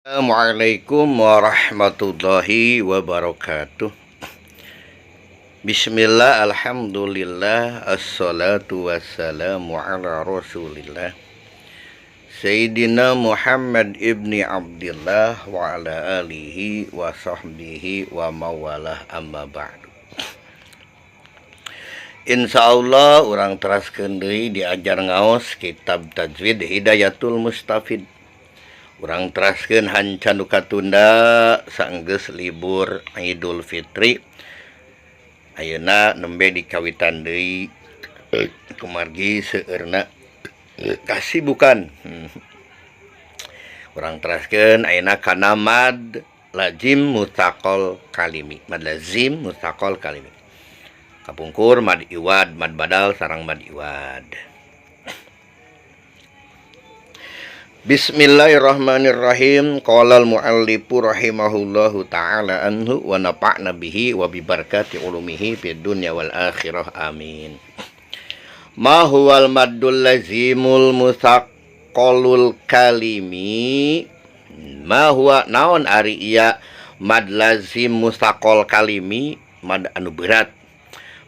Assalamualaikum warahmatullahi wabarakatuh. Bismillah, alhamdulillah, assalatu wassalamu ala rasulillah Sayyidina Muhammad ibni Abdillah wa ala alihi wa sahbihi wa mawalah, amma ba'du. Insyaallah urang teraskeun deui diajar ngaos kitab tajwid Hidayatul Mustafid. Urang teraskeun hanca nu katunda saenggeus libur Idul Fitri. Ayeuna nembe dikawitan deui kumargi seueurna kasibukan. Urang teraskeun ayeuna kana mad lazim mutaqal kalimi. Mad lazim mutaqal kalimi. Kapungkur mad iwad, mad badal sareng mad iwad. Bismillahirrahmanirrahim. Qala al-muallifu rahimahullahu ta'ala anhu wa nafa'na bihi wa bi barakati ulumihi fid dunya wal akhirah. Amin. Ma huwal maddul lazimul musaqqalul kalimi? Ma huwa naon ari ieu mad lazim musaqqal kalimi, mad anu berat.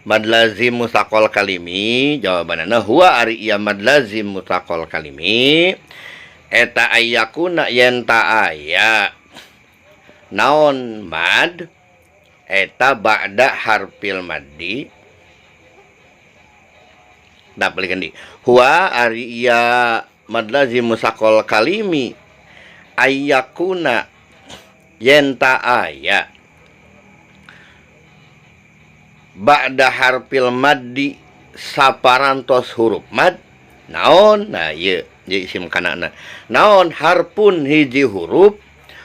Mad lazim musaqqal kalimi jawabanana huwa ari ieu mad lazim musaqqal kalimi eta ayakuna yen ta aya naon mad eta ba'da harfil maddi. Da balikan di huwa ari ieu mad lazim musaqqal kalimi ayakuna yen ta aya ba'da harfil maddi saparantos huruf mad naon. Nah ieu ieu isim kanana naon harpun hiji huruf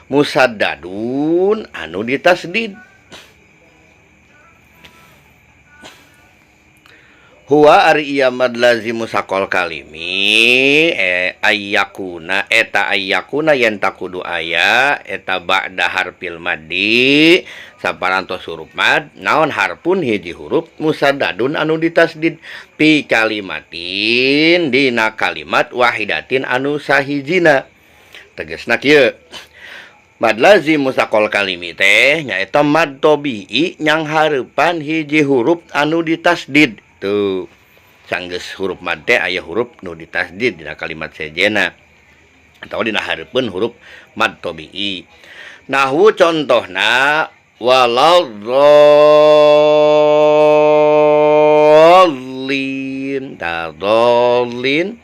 musaddadun anu ditasdid. Huwa ari ieu mad lazim musaqqal kalimi ayyakuna eta ayyakuna yen takudu aya eta ba'da harfil maddi saparantos huruf mad naon harpun hiji huruf musaddadun anu ditasdid pi kalimatin dina kalimat wahidatin anu sahijina. Tegasna kieu mad lazim musaqqal kalimi teh nyaeta mad tabi'i nyang hareupan hiji huruf anu ditasdid. Tuh sanggeus huruf mad teh aya huruf nu ditasdid dina kalimat sejena atawa dina hareupeun huruf mad tabi'i. Nahwu contohna waladhdallin, tadallin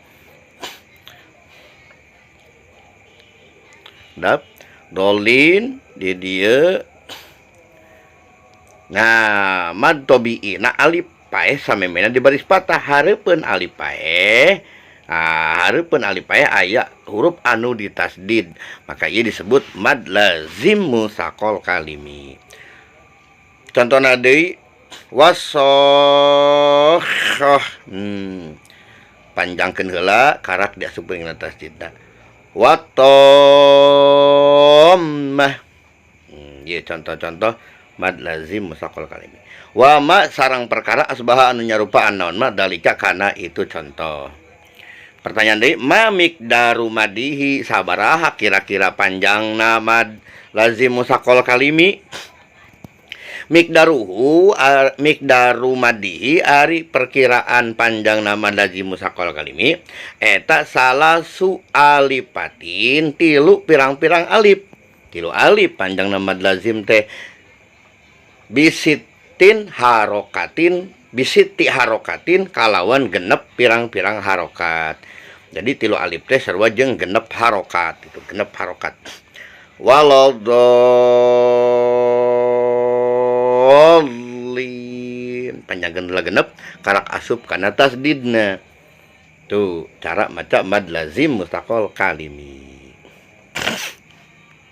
dap dolin di dieu. Nah mad tabi'i na alif paeh samemena di baris patah hareupeun alif paeh. Ah, hareupeun alif paeh aya huruf anu ditasdid, maka ieu disebut mad lazim musaqqal kalimi. Contohna deui wasokhah. Panjangkeun heula karak diasupkeun kana tasdidna. Watammah. Ieu contoh-contoh mad lazim musaqqal kalimi. Wa ma sarang perkara asbaha anu nyarupaan naon ma dalika kana itu contoh. Pertanyaan deui ma miqdaru madihi sabaraha kira-kira panjangna mad lazim musaqqal kalimi? Miqdaruhu miqdaru madihi ari perkiraan panjangna mad lazim musaqqal kalimi eta salasu alipatin tilu pirang-pirang alif. Tilu alif panjangna mad lazim teh bisitin harokatin bisiti harokatin kalawan genep pirang-pirang harokat. Jadi tilu alif teh sarua jeung genep harokat, itu genep harokat. Waladhdallin panjangkeun heula genep karak asup kana tasdidna. Tuh cara maca mad lazim musaqqal kalimi.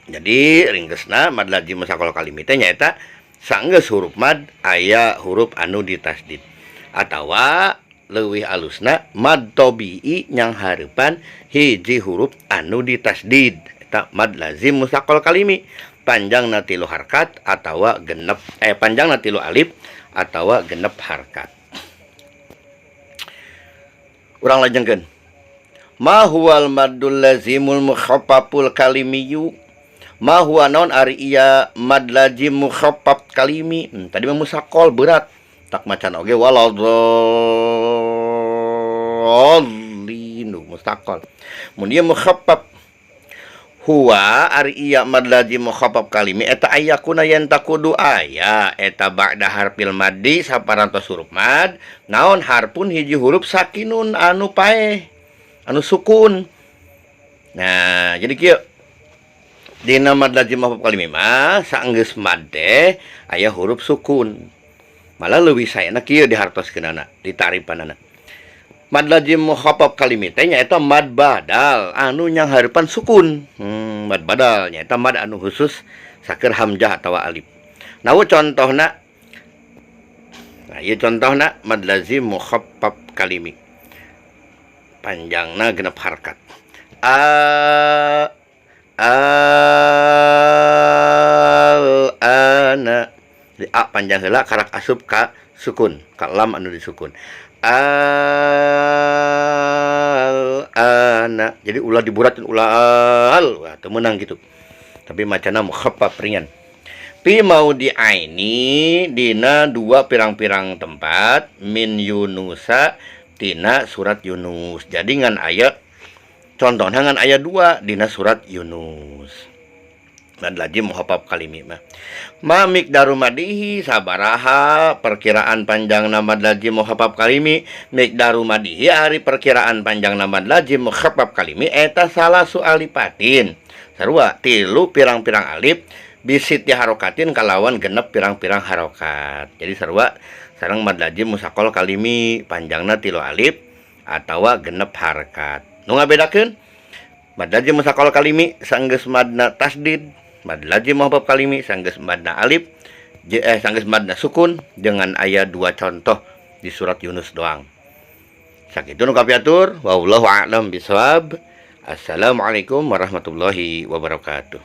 Jadi ringkesna mad lazim musaqqal kalimi teh nyaeta sanggeus huruf mad aya huruf anu ditasdid atawa leuwih alusna mad tabi'i nyang hareupan hiji huruf anu ditasdid eta mad lazim musaqqal kalimi panjangna tilu harkat atawa genep panjangna tilu alif atawa genep harkat. Urang lajengkeun ma huwal maddul lazimul mukhaffaful kalimiyu. Ma huwa naon ari iya mad lazim mukhaffaf kalimi. Tadi mah musakol berat. Tak macan oge waladhdallin musakol. Mun ieu mukhaffaf huwa ari iya mad lazim mukhaffaf kalimi eta ayakuna yen takudu aya eta ba'da harfil maddi saparantos huruf mad naon harfun hiji huruf sakinun anu paeh anu sukun. Nah, jadi kieu dina mad lazim mukhaffaf kalimi mah saenggeus mad teh aya huruf sukun. Malah leuwih saena kieu dihartoskeunana, ditaripanana. Mad lazim mukhaffaf kalimi teh nyaeta mad badal anu nyanghareupan sukun. Mad badal nyaeta mad anu khusus saker hamzah atawa alif. Nah, contohna, nah ieu contohna mad lazim mukhaffaf kalimi. Panjangna 6 harkat. A al ana. Di a panjang heula karak asup ka sukun, ka lam anu disukun. Al ana. Jadi ulah diburatin ulah al, wah teu meunang gitu. Tapi macana mukhaffaf ringan. Pi maudi'aini dina dua pirang-pirang tempat min Yunusa tina surat Yunus. Jadi ngan aya contohna ngan aya dua dina surat Yunus. Mad lazim mukhaffaf kalimi mah. Ma miqdaru madihi sabaraha perkiraan panjang mad lazim mukhaffaf kalimi, miqdaru madihi ari perkiraan panjang mad lazim mukhaffaf kalimi eta salasu alipatin. Sarua tilu pirang-pirang alif bisiti harokatin kalawan genep pirang-pirang harokat. Jadi sarua sareng mad lazim musakol kalimi panjangna 3 alif atawa genep harkat. Nu ngabedakeun mad lazim musakol kalimi sanggeus madna tasdid, mad lazim mukhaffaf kalimi sanggeus madna alif, sanggeus madna sukun dengan aya dua contoh di surat Yunus doang. Sakitu nu kapiatur, wallahu a'lam bishawab. Assalamualaikum warahmatullahi wabarakatuh.